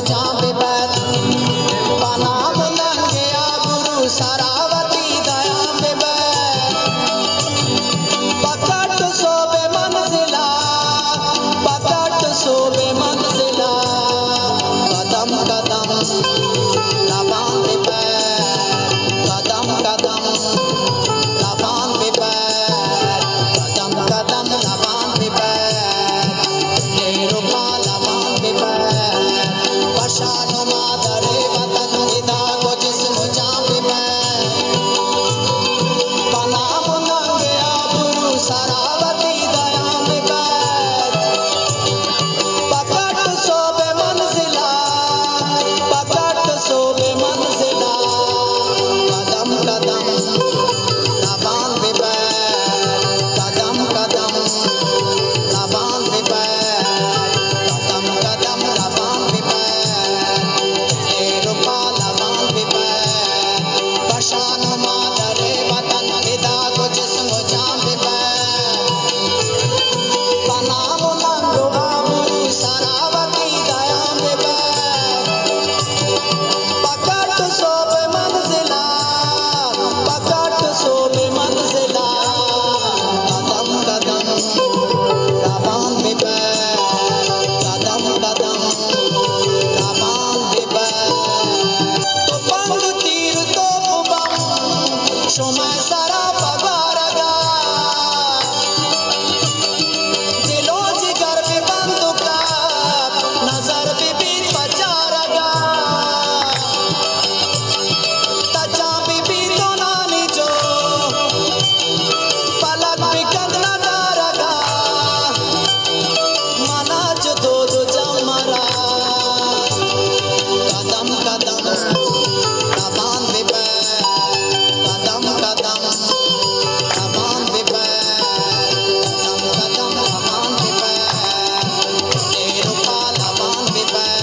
جان ببر، پہ نام و ننگ آبرو سرا وتی دیان ببر۔ پہ کٹ و سوب منزلا، پہ کٹ و سوب منزلا، قدم قدم روان ببر، قدم قدم روان ببر، قدم قدم روان ببر، ڈیرو پالوان ببر۔ پہ شان و مادر وطن فدا گو جسم و جان ببر۔ پہ نام و ننگ آبرو سرا وتی دیان ببر۔ پہ کٹ سوب منزلا، پہ کٹ سوب منزلا، قدم قدم روان ببر، قدم قدم روان ببر، قدم قدم روان ببر، ڈیرو پالوان ببر۔ پہ شان و مادر وطن فدا گو جسم و جان ببر۔ پہ نام و ننگ و آبرو سرا وتی دیان ببر۔ پہ کٹ سوب منزلا، پہ کٹ سوب منزلا، قدم قدم روان ببر، قدم قدم روان ببر۔ تپنگ تیر توپ بم شمئے سرا پہ بارگا، دل و جگر ببند و کپ نظر ببیت پہ چارگا۔ تچان ببیت و نانی جو پلک بکنت ندارگا۔ منا چو دود و جمرا قدم قدم روان ببر، قدم قدم روان ببر، قدم قدم روان ببر، ڈیرو پالوان ببر،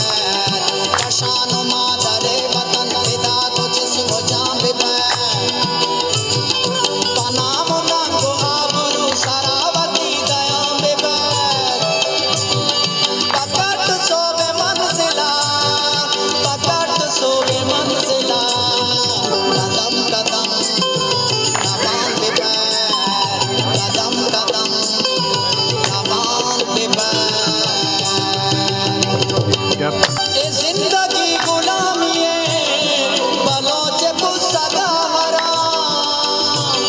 پہ شان و مادر وطن فدا گو جسم و جان ببر۔ پہ نام و ننگ و آبرو سرا وتی دیان ببر۔ پہ کٹ سوب منزلا، پہ کٹ سوب منزلا، قدم قدم روان ببر، قدم قدم روان ببر۔ اے زندگی غلامی ءِ بلوچ پسگا حرام۔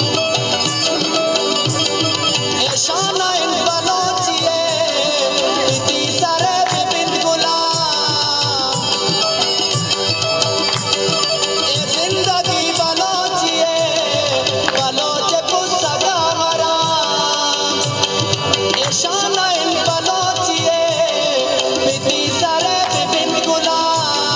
اے شان ءَ انت بلوچی ءِ، وتی سر ءَ بہ بنت غلام۔ اے زندگی بلوچی ءِ، بلوچ پسگا حرام۔ اے شان ءَ انت بلوچی ءِ، وتی سر ءَ بہ بنت غلام۔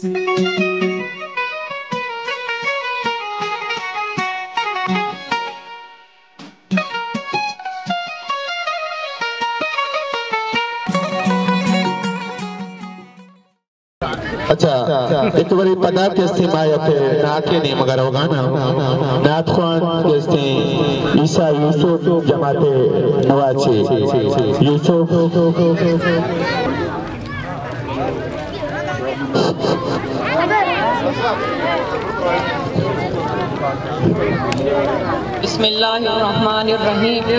اچھا، ایک باری پدا کہ استیں ما یک ناکے نیمگا روگانا۔ نعت خوان کہ استیں عیسیٰ یوسف، جماعت نواچے یوسف۔ بسم اللہ الرحمن الرحیم۔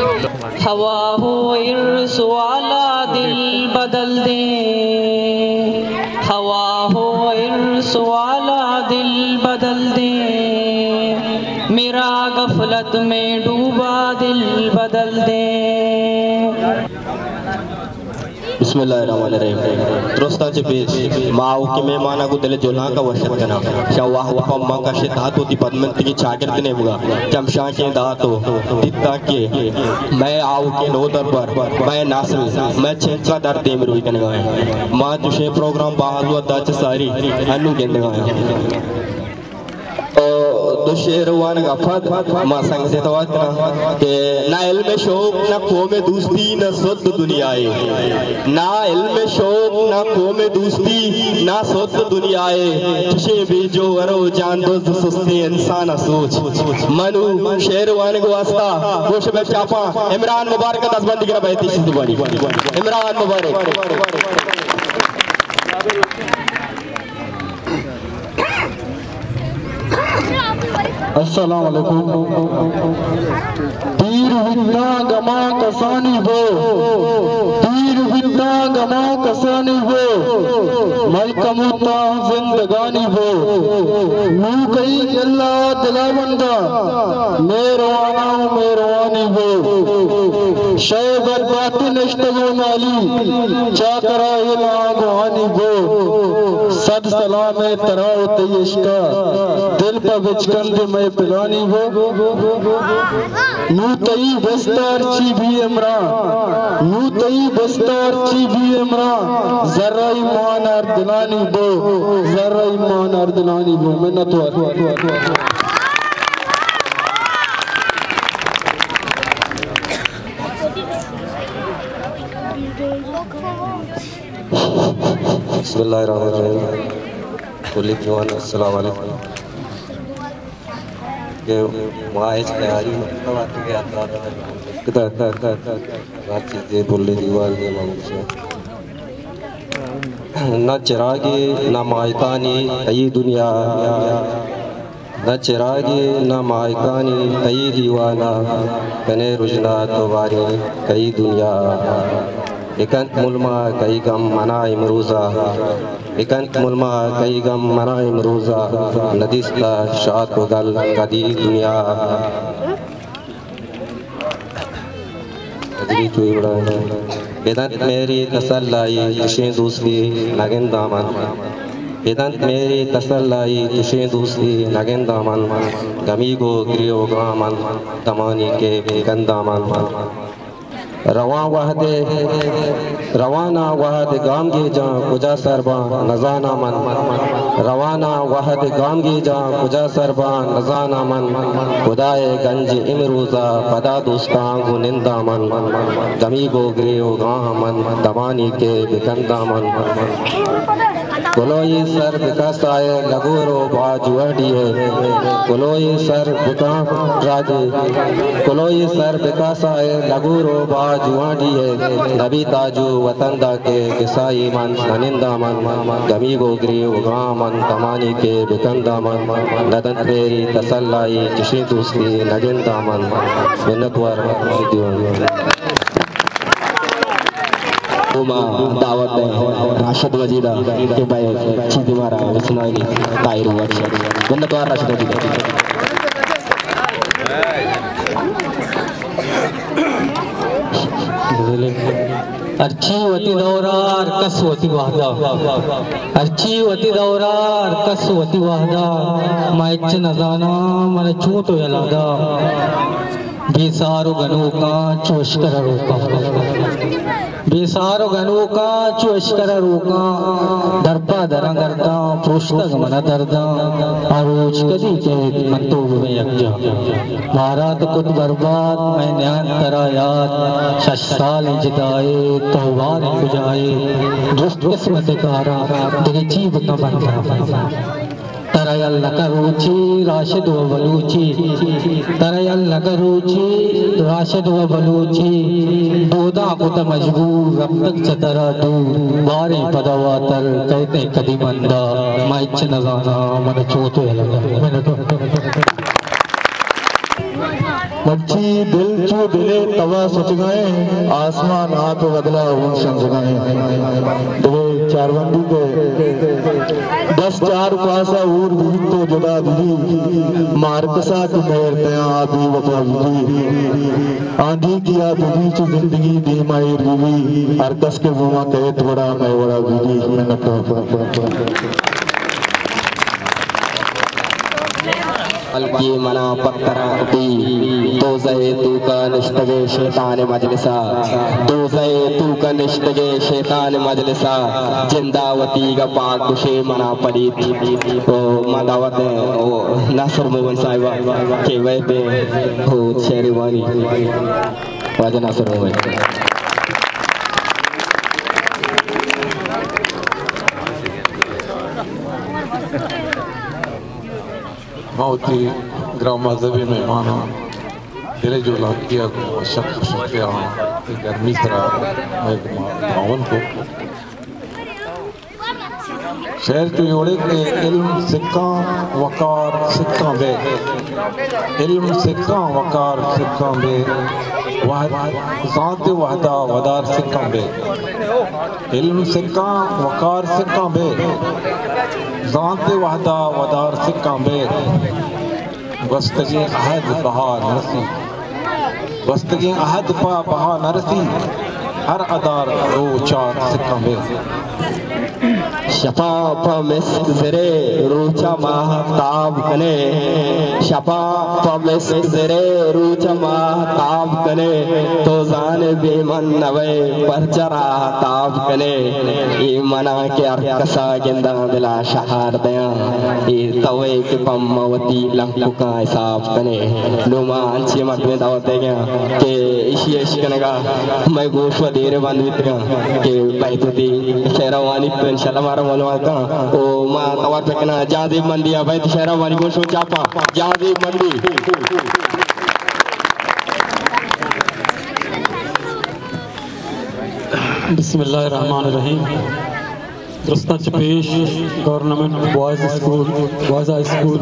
ہوا ہو ارس والا دل بدل دیں، ہوا ہو ارس والا دل بدل دیں، میرا غفلت میں ڈوبا دل بدل دیں۔ بسم اللہ الرحمن الرحیم۔ درستاں چہ پیش ما آؤکیں مہماناں گوں دل ءِ جہلانک ءَ وش اتک کناں۔ شہ وہد پہ ما کشت ات وتی پدمنتگیں چاگرد ءِ نیمگ ءَ، چمشانکیں دات ءُ دیتاں کہ مئے آؤکیں نودربر، مئے نسل، مئے چنکا درد دیمروئی کنگا ایں۔ ما چشیں پروگرام باز وھد ءَ چہ ساری انوں گندگا ایں۔ ءُ دو شعر وانگ ءَ پد ما سنگت ءَ توار کناں کہ نہ علم شوق، نہ قوم دوستی، نہ سد دنیائے۔ نہ علم شوق، نہ قوم دوستی، نہ سد دنیائے۔ چشیں بے جوہر ءُ جان دزد سستیں انسان ءَ سوچ۔ من نوں شعر وانگ ءِ واسطہ گوں شمئے چاپاں عمران مبارک ءَ دزبندی کناں، بئیت ءِ چیز بڑی۔ عمران مبارک۔ السلام علیکم۔ پیر بیتاں گماں کسانی بو، پیر بیتاں گماں کسانی بو، ملکموتاں زندگانی بو، نوں کئی گلہ دلا بنداں، مہروانا ءُ مہروانی بو، شے برباتی نشتگو مالی، چاکرا اے لاگوانی بو، صد سلام ءَ ترا ءُ تئی عشق ءَ، دل پہ بچکند مئے پلانی بو۔ نوں تئی بستار چی بی عمران، نوں تئی بستار چی بی عمران، ذرہ ایمان ہر دلانی بو، ذرہ ایمان ہر دلانی بو۔ منت وار۔ بسم اللہ الرحمن الرحیم۔ کلی دیوان، السلام علیکم۔ کہ ما ہچ تیاری نہ کتگ ات کہ ہر چیزے کلی دیوان دے ما گوشیں۔ نہ چراگے نہ ماہتانی تئی دنیا، نہ چراگے نہ ماہکانی تئی دیوانا، کنے رژنا تو باریں کئی دنیا۔ بکنت ملما کئی گم منا امروزا، بکنت ملما کئی گم منا امروزا، ندیستا شات و گل کدی دنیا۔ بدنت مہری تسلائی چشیں دوستی نگنداں من، بدنت مہری تسلائی چشیں دوستی نگنداں من، گمی گو گریوگاں من، دمانی کہ بکنداں من۔ رواں وہد، رواناں وہد گامگیجاں کجا سر باں نزاناں من، رواناں وہد گامگیجاں کجا سر باں نزاناں من، خدائے گنج امروزا پدا دوستاں گوں ننداں من، گمی گو گریوگاں من، دمانی کہ بکنداں من۔ کلوئی سر بکاسائے لگورو باجوانڈی ہے، کلوئی سر بکاں راجے، کلوئی سر بکاسائے لگورو باجوانڈی ہے، نبی تاجو وطن دا کہ کسائی من نننداں من، گمی گو گریوگاں من، دمانی کہ بکنداں من، ندنت مہری تسلائی چشیں دوستی نگنداں من۔ منت وار دیوان۔ ما دعوت دیں راشد مجید ءَ کہ بئے چیزے مارا سنائینی، طاہر بخش۔ منت وار راشد مجید۔ ہرچی وتی دورا، ہر کس وتی وہدا۔ ہرچی وتی دورا، ہر کس وتی وہدا۔ ما ہچ نزاناں، من چوں تو یلادا۔ بے سار و گنوکاں چو اشکر ءَ روکاں، بے سار و گنوکاں چو اشکر ءَ روکاں، درپا دراں گرداں، پروشتگ من ءَ درداں، آ روچ کدی کئیت من تو ببیں یکجا۔ مارا تو کت برباد، مئے نیاں ترا یات، شش سالیں جدائے، تو باریں کجائے، درست قسمت کاراں، دگہ چی بکن بندہ۔ ترا یل نہ کن روچے راشد و بلوچے، ترا یل نہ کن روچے راشد و بلوچے، دوداں کت مجبور رپتگ چہ ترا دور، باریں پدا واتر کئیتیں کدی مندا، ما ہچ نزاناں من چوں تو یل داں۔ منت۔ مرچی دل چو دلے توا سچگائیں، آسمان آپ بدلا ہون شنزگائیں۔ دلے چاربندی کے دس چار پاسا اور بھی تو جدا بھی، مارکسا کی مہر تیاں آ بے وفا بھی۔ آندھی کیا بھی چو زندگی دیما ایر بھی، ہر کس کے بوما کہت وڑا میں وڑا بھی۔ منت۔ بلکیں منا پترا دی دوزہ ءِ توکا نشتگیں شیطان ءِ مجلسا، دوزہ ءِ توکا نشتگیں شیطان ءِ مجلسا، جندا وتیگا پاک گشے منا پلیت۔ او ما دعوت دیں او ناصر مومن صاحبا کہ ویتے او شعر وانی۔ واجہ ناصر مومن۔ ما وتی گران معذبیں مہماناں دل ءِ جہلانکی ءَ گوں وشک شکریہ آں کہ گرمی سرا مئے گوما تعاون کو۔ شعر چو جوڑے کہ علم سکاں وقار سکاں بے، علم سکاں وقار سکاں بے، وحد زانت وحدہ ودار سکاں بے۔ علم سکاں وقار سکاں بے، زانت وحدہ ودار سکاں بے۔ گوستگیں عہد بہا نرسی، گوستگیں عہد پہ بہا نرسی، ہر ادار روچ ءَ سکاں بے۔ شپاں پہ مسک زرے روچ ءَ ماہ تاب کنے، شپاں پہ مسک زرے روچ ءَ ماہ تاب کنے، تو زان بے من نوے پرچہ راہ تاب کنے۔ اے منا کہ ہر کسا گنداں دلا شہار دیاں، اے توے کہ پہ ما وتی لنککاں حساب کنے۔ نوں ما انچیں مردمے دعوت دیگاں کہ ایشی اشکنگا مئے گوش و دیر بند بیتگاں کہ بیت وتی شعرا وانی تو انشاءاللہ مارا معلومات کن۔ او ما توار پکناں جہانزیب مندی ءَ، بیت شعرا وانی گوش و چاپاں جہانزیب مندی۔ بسم اللہ الرحمن الرحیم۔ درستاں چہ پیش government boys school, boys high school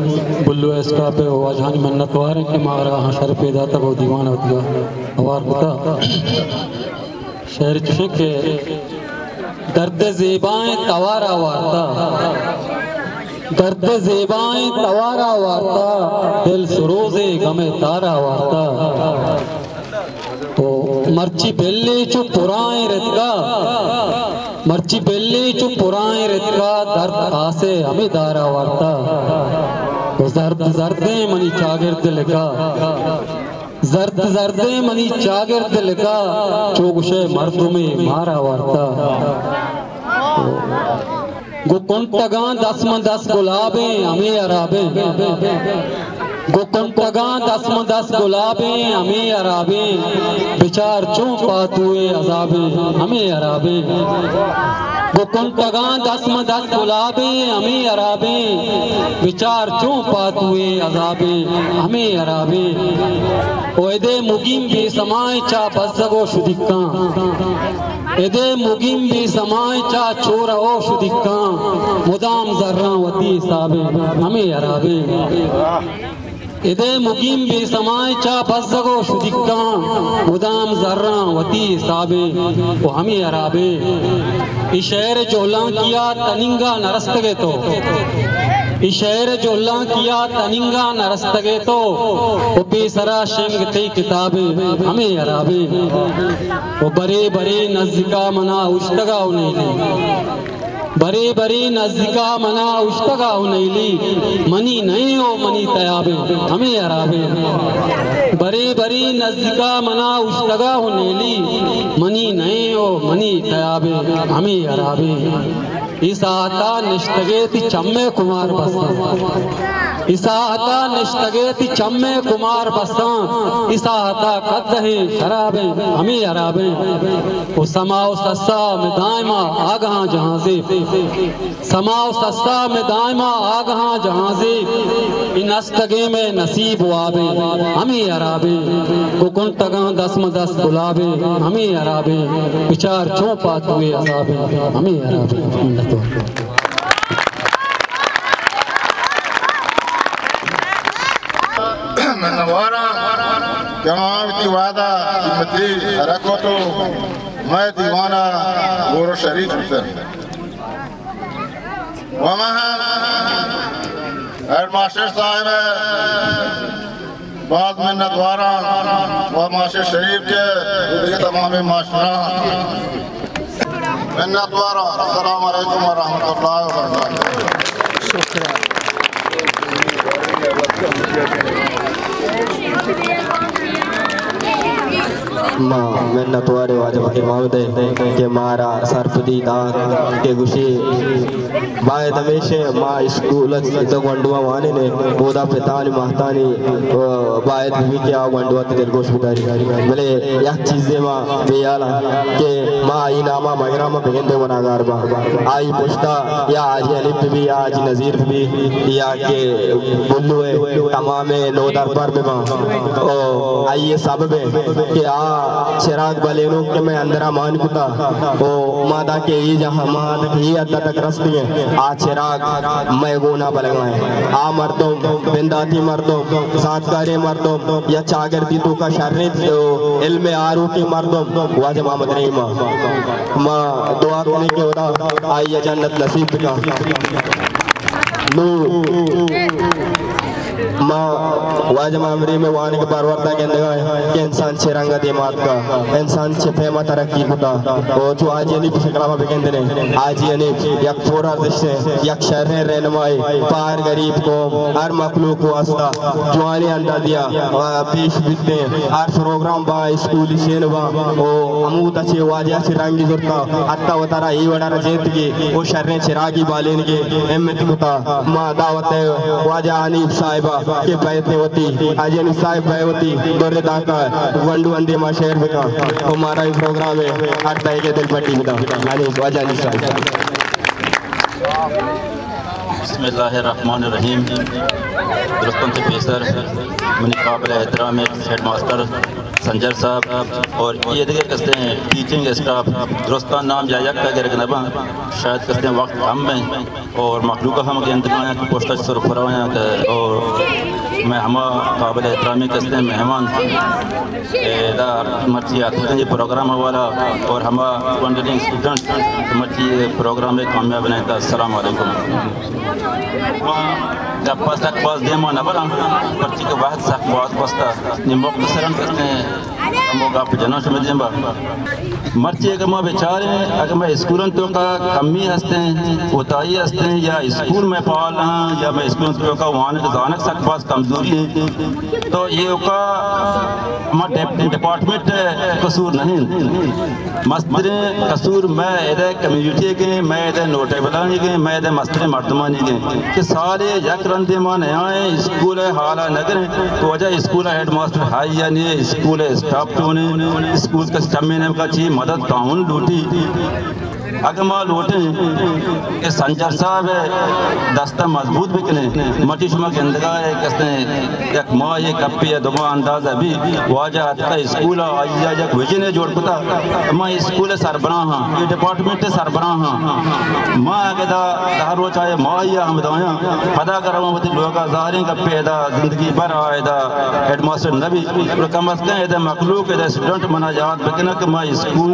بلو ءِ اسٹاف ءُ واجہانی منت وار ایں کہ مارا آہاں شرپے داتگ ءُ دیوان ءَ وتیگا ہوار کتا۔ شعر چوشیں کہ درد زیبائیں توارا وارتا، درد زیبائیں توارا وارتا، دل سروزے غم تارا وارتا۔ تو مرچی بلے چو پرائیں رتکا، مرچی بلے چو پرائیں رتکا، درد آسے ہمے دارا وارتا۔ تو زرد زردیں منی چاگرد لکا، زرد زردیں منی چاگرد لکا، چو گشے مردمے مارا وارتا۔ گوں کنٹگاں دست من دست گلابیں ہمے حرابیں، گوں کنٹگاں دست من دست گلابیں ہمے حرابیں، بچار چون پاتوئے عذابیں ہمے حرابیں۔ گوں کنٹگاں دست من دست گلابیں ہمے حرابیں، بچار چون پاتوئے عذابیں ہمے حرابیں۔ او ادے مگیم بے سمائیں چا بزگ و شدیکاں، ادے مگیم بے سمائیں چا چورہ و شدیکاں، مدام زراں وتی حسابیں ہمے حرابیں۔ ادے مگیم بے سمائیں چا بزگ و شدیکاں، مدام زراں وتی حسابیں و ہمے حرابیں۔ اے شعر جہلانکیا تنینگا نرستگے تو۔ اے شعر جھلانکیا تننگا نہ رستگے تو، و پیسرا شنگ تئی کتابے ہمے حرابے۔ و برے برے نزیکا منا اوشتگا و نیلی، برے برے نزیکا منا اوشتگا و نیلی، منی نئیں و منی تیابے ہمے حرابے۔ برے برے نزیکا منا اوشتگا و نیلی، منی نئیں و منی تیابے ہمے حرابے۔ اے ساعتا نشتگے تی چمے کمار بساں۔ اے ساعتا نشتگے تی چمے کمار بساں۔ اے ساعتا قدحیں شرابیں ہمے حرابیں۔ و سما و سسا میں دائما آگہاں جہانزیب۔ سما و سسا میں دائما آگہاں جہانزیب۔ اے نستگیں میں نصیب وابیں ہمے حرابیں۔ گو کنٹگاں دست مہ دست گلابیں ہمے حرابیں۔ بچار چون پاتوئے عذابیں ہمے حرابیں۔ منتوار۔ منتواراں کہ ما وتی وعدہ قیمتی حرکت و مئے دیوانا گور و شریک بوتن۔ و ما ہم ہیڈ ماسٹر صاحب باز منتواراں و ماسٹر شریف کے و دیگہ تمامیں ماسٹراں منتواراں۔ السلام علیکم ورحمۃ اللہ وبرکاتہ۔ ما منتوار واجہ فقیر محمد ء کہ مارا سرپدی دات کہ گوشی باید ہمیشہ ما اسکول ء تو گونڈواں وانین ء اودا پتانی مہتانی، ء، باید بہ بیت کہ آ گونڈو وتی دلگوش بداری۔ بلے یک چیزے ما بے حال آں کہ ما آئی ناما مگرام بگندے گناہگار باں۔ آئی پشتا یا حاجی حنیف بہ بی یا حاجی نذیر بہ بی یا کہ بلو ء تمام نودربر بہ باں۔ او آئی سبب ء کہ آ چراگ بلینوک کہ مئے اندرا مان کتا۔ او ما دانکہ اے جہاں، ما دانکہ اے حد تک رستگیں، آ چراگ مئے گونا بلگائیں۔ آ مردم، بنداتی مردم، زانتکاریں مردم، یا چاگردی توکا شریں علم آروکیں مردم، واجہ محمد رحیم ء۔ ما دعا کنیں کہ خدا آئی ء جنت نصیب بکا۔ نو ما واجہ مامری میں وانگ بارورتا گندگا ہے کہ انسان چھ رنگا دیما آتکا، انسان چھ پیما ترقی کتا، او چو حاجی حنیف شکلا ما بگندنے۔ حاجی حنیف یک پورا زشتے، یک شریں رہنمائی، پار غریب قوم، ہر مخلوق واسطہ جوانی اندازیا پیش بیتیں۔ ہر پروگرام با اسکولی شین با، او ہمود اچے واجہ اچے رنگی زرتا، حتی وتارا ای وڑا رجیت گے، او شریں چراگی بالین گے، امیت کتا۔ ما دعوت ہے واجہ حنیف صاحبہ کہ بیت وتی، حاجی حنیف صاحب بے وتی دور داکا گونڈو اندے ما شعر بکا۔ او مارا ای پروگرام ہے، ہر تائے کے دل پٹی بدا۔ حنیف، واجہ حنیف صاحب۔ بسم اللہ الرحمن الرحیم۔ درستاں چہ پیسر منی قابل احترام ہیڈ ماسٹر سنجر صاحب اور یہ دیگر کستے ہیں ٹیچنگ اسٹاف، درستاں نام یا یک کا گرگ نباں، شاید کستے ہیں وقت کم ہیں اور مخلوق ہم کے انتظام پوسٹ سر پھروایا اور میں ہما قابل احترام کستے ہیں مہمان ادا مرچی آتکیں یہ پروگرام والا اور ہما ونڈرنگ اسٹوڈنٹ مرچی یہ پروگرام کامیاب بنائیں۔ السلام علیکم۔ ما گپا سک باز دیما نہ براں، پرچی کہ وقت سک باز بستا۔ نی مختصراً کستے ہمو گپ جناں شمے دیما۔ مرچی اگر ما بچاریں، اگر میں اسکولن توکا کمی ہستیں، کوتاہی ہستیں، یا اسکول میں پال ہاں، یا میں اسکولن توکا وانک زانک سک باز کمزوری ہیں۔ تو ایوکا ہما ڈپ-، ڈپارٹمنٹ قصور نہیں۔ مستریں قصور مئے ادے کمیونٹی گیں، مئے ادے نوٹیبلانی گیں، مئے ادے مستریں مردمانی گیں کہ سالے یک رندے ما نیائیں اسکول ء حالا نگریں کہ واجہ اسکول ء ہیڈ ماسٹر ہائی یا نیے، اسکول ء اسٹاف چونے، اسکول کس چمے نیمگا چی مدد تعاون لوٹی۔ اگہ ما لوٹیں کہ سنجر صاحب ء دست ء مضبوط بکنیں، مرچی شما گندگا ء کسیں یک ماہ یک گپے یا دو ماہ اندازہ بی واجہ اتکا اسکول ء آئی ء یک ویژن ء جوڑ کتا۔ ما اسکول ء سربراہ ہاں، اے ڈپارٹمنٹ ء سربراہ ہاں۔ ما اگہ دا دہ روچ آئے ماہ یا ہم دایاں، پدا اگر ہم وتی لوگا ظاہریں گپے ادا زندگی بھر آ ادا ہیڈ ماسٹر نبی، تو کم از کم ادا مخلوق ادا اسٹوڈنٹ منا یاد بکنہ کہ ما اسکول،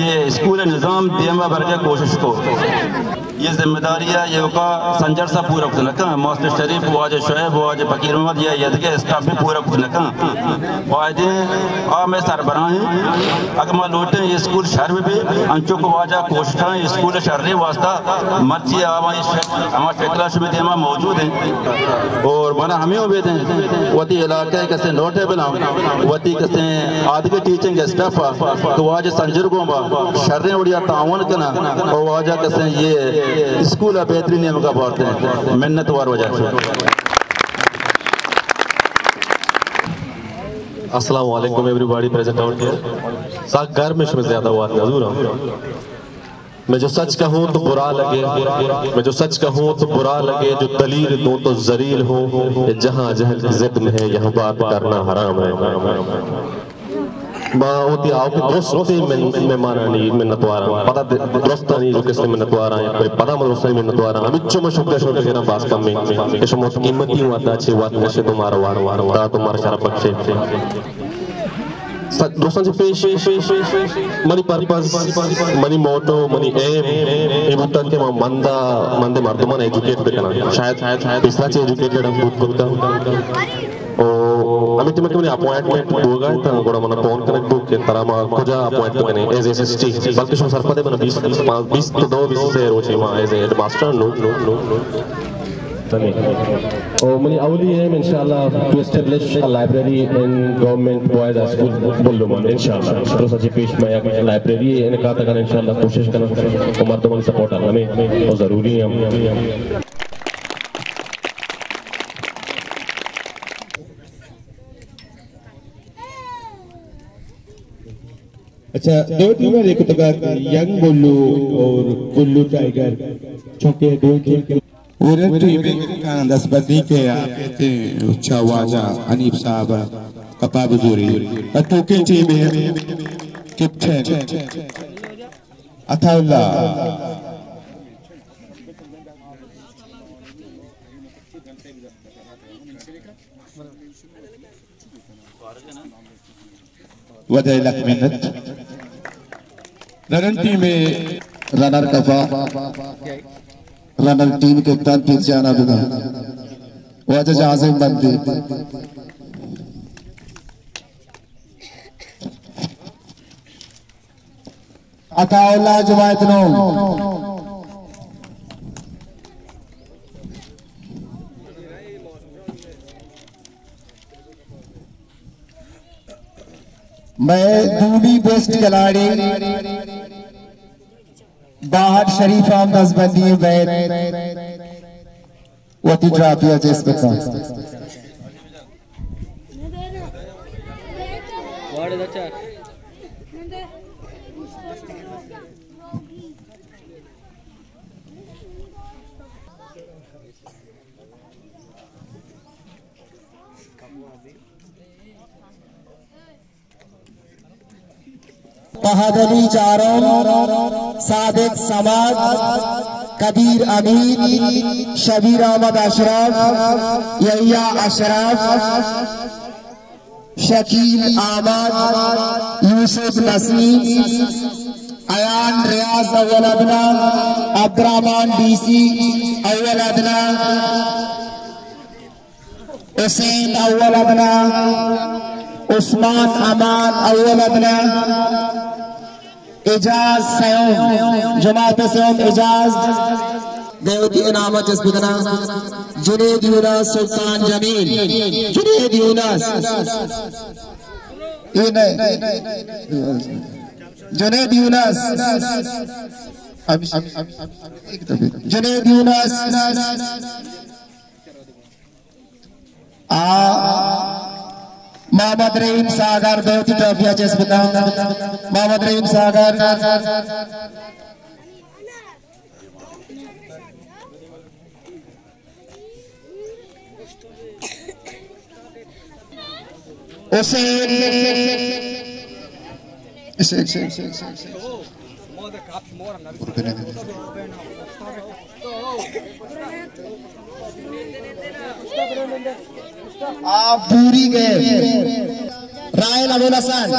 یہ اسکول نظام دیما برگے کوشش کو۔ یہ ذمہ داری ہے، یہ کا سنجر سا پورا کت نہ کن، ماسٹر شریف، واجہ شعیب، واجہ فقیر محمد، یہ یدگے اسٹاف بھی پورا کت نہ کن۔ فائدے آ میں سربراہ ہیں۔ اگر ما لوٹیں یہ اسکول شر بھی، انچو کو واجہ کوششاں اسکول شر واسطہ مرچی آواں، ہما شکل شمی دیما موجود ہیں۔ اور منا ہمیں امید ہیں، وتی علاقہ کسے نوٹیبل ہم، وتی کسے آدگہ ٹیچنگ اسٹاف تو واجہ سنجر گوں با شریں وڑیا تعاون کنا اور واجہ کسے یہ اسکول بہترین نیمگا بارتے ہیں۔ منت وار واجہ۔ السلام علیکم everybody present out here. ساک گھر میں شمیں زیادہ وات نہ زوراں۔ میں جو سچ کہوں تو برا لگے، میں جو سچ کہوں تو برا لگے، جو دلیر دوں تو ذلیل ہوں، یہ جہاں جہل کی ضد میں ہے، یہاں بات کرنا حرام ہے۔ ما وتی آؤکیں درستیں من-، مہمانانی منتواراں۔ پدا د-، درستانی جو کسے منتواراں، پدا ما درستانی منتواراں۔ ہمچو ما شکریہ شما بگراں باز کمیں کہ شما قیمتی وعدہ چے وعدہ نشے تو مارا وار وار تا تو مارا شرف بخشے۔ س-، دوستاں چہ پیش منی پرپز، منی موٹو، منی ایم اے بوتگ کہ ما مندا، مندے مردمان ایجوکیٹ بکناں۔ شاید پیسرا چہ ایجوکیٹڈ ہم بوت کتا۔ او ہمے ٹائم کہ منی اپوائنٹمنٹ بوگا تھا، گڑا منا فون کنگ بو کہ ترا ما کجا اپوائنٹ بکنیں as A S S T, بلکہ شما سرپدے منا بیست، بیست تو دو، بیست سے روچے ما ایز اے ہیڈ ماسٹر نو۔ او منی اولی ایم انشاءاللہ to establish a library in government boys high school بلومن انشاءاللہ۔ درست چہ پیش ما یک لائبریری انعقاد کناں انشاءاللہ، کوشش کناں او مردمانی سپورٹ ہمیں او ضروری ہیں۔ اچھا، دو ٹیم ءَ کتگ ات، ینگ بلو اور بلو ٹائیگر، چونکہ دو ٹیم کے اور ٹیم ءَ دست بندی کہ آ کہتے چا واجہ حنیف صاحب کپا بزوری، اور ٹوکے ٹیم ءَ کیپٹن عطا اللہ۔ وجہ لک منت۔ رننگ ٹیم رنر کپا، رننگ ٹیم کپتان پیر جانا بدا۔ واجہ جازم بندی۔ عطا اللہ جماعت نو۔ مئے دومی بیسٹ کھلاڑی باہر شریف ہم دزبندی بیت۔ وتی ٹرافی ءَ چست بکن۔ فہد علی چارم، صادق صمد، قدیر امین، شبیر احمد اشرف، یحییٰ اشرف، شکیل احمد، یوسف نسیم، ایان ریاض اول ادنیٰ، عبدالرحمن ڈی سی اول ادنیٰ، حسین اول ادنیٰ، عثمان امان اول ادنیٰ، اعجاز سیوم، جماعت سیوم اعجاز۔ دیوتی انعام چست بکنا۔ جنید یونس، سلطان جمیل، جنید یونس، یہ نہیں۔ جنید یونس، جنید یونس۔ آ، محمد رحیم ساگر دوتی ٹرافی ءَ چست بکن۔ محمد رحیم ساگر۔ حسین۔ آپ پوری گئے۔ راحیل ابوالحسن۔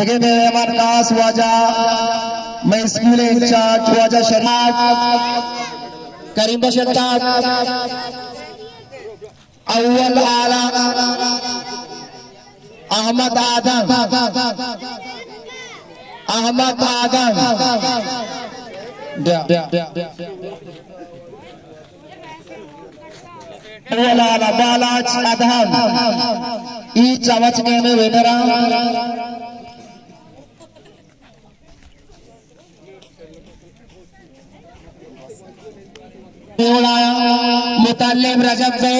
دگہ مئے مہمان خاص واجہ، مئے اسکول انچارج واجہ شریف، کریم بخش شتاب، اول عالم، احمد آدم، احمد آدم۔ اولالا بالاچ ادہم، ای چمچ نیمے ویدرا۔ اولایا متعلم رجب بے،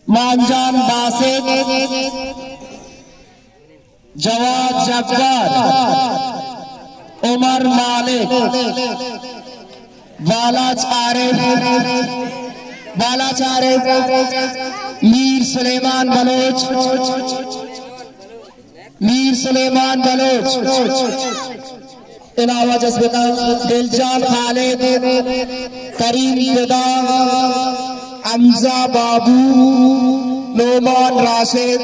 مانجان باسط، جواد جبار، عمر مالک، بالاچ عارف، بالاچ عارف، میر سلیمان بلوچ، میر سلیمان بلوچ، علاوہ جذبتاں دلجان خالد، کریم فدا، حمزہ بابو، نعمان راشد،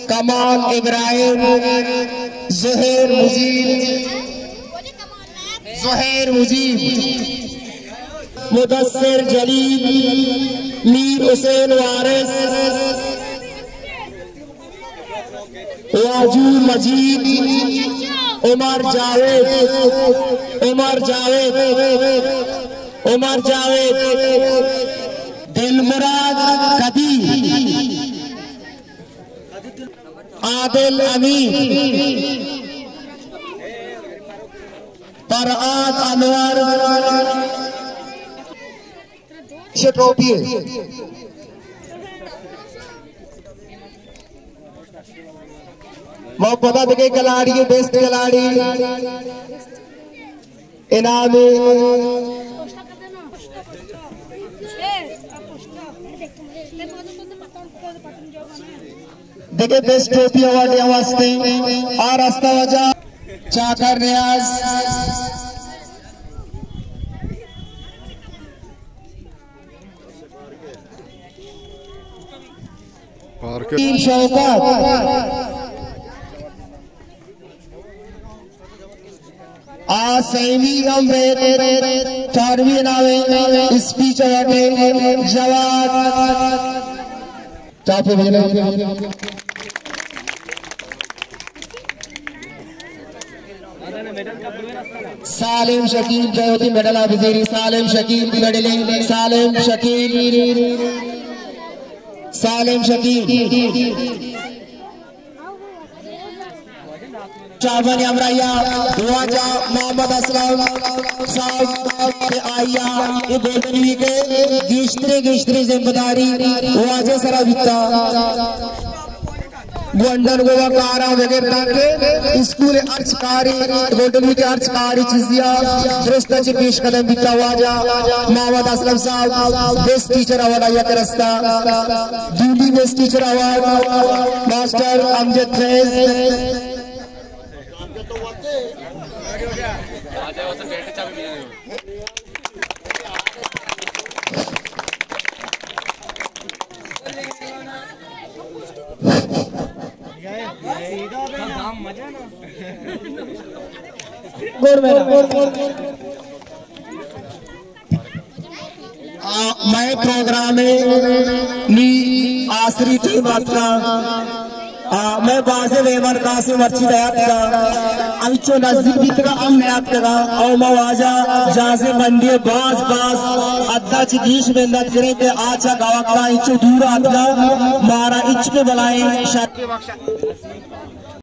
کمال ابراہیم، زہیر مجیب، زہیر مجیب، مدثر جلیل، میر حسین وارث، واجو مجید، عمر جاوید، عمر جاوید، عمر جاوید، دلمراد قدیر، عادل امین، فرہاد انور، چہ ٹرافی ء۔ ما پدا دگہ کلاڑی، بیسٹ کلاڑی انعام دگہ بیسٹ ٹرافی ایوارڈ ہم ہستے۔ آ رستہ واجہ چاکر نیاز۔ پارک۔ شوکت۔ آ سیمی ہم بیت، چاروی ناوے، اسپیچ وٹے، جواد۔ چاپی بجنے۔ سالم شکیب جیوتی میڈل آ بزیری، سالم شکیب میڈل، سالم شکیب، سالم شکیب۔ چاپانی ہمراہیا واجہ محمد اسلم صاحب کہ آئیا یہ گولڈن ویک ء گیشتریں گیشتریں ذمہ داری واجہ سرا بیتا۔ گونڈن گوا کاراں وغیرہ تاکہ اسکول ہرچ کاری، گونڈنی کے ہرچ کاری چیزیا درست چہ پیش قدم بیتا۔ واجہ محمد اسلم صاحب بیسٹ ٹیچر ایوارڈ آیا کرستا۔ دومی بیسٹ ٹیچر ایوارڈ ماسٹر امجد فیض۔ گڑ میرا۔ آ، مئے پروگرام ء نی آسری ٹیم اتکاں۔ آ، مئے بازیں مہمان خاصیں مرچی نیاتکاں، انچو نزیک بیتگاں ہم نیاتکگاں۔ او ما واجہ جہازیں منڈی ء باز باز حدا چہ گیش منت کنیں کہ آ چہ گوکاں انچو دور آتکاں، مارا ہچ کہ بلائیں شر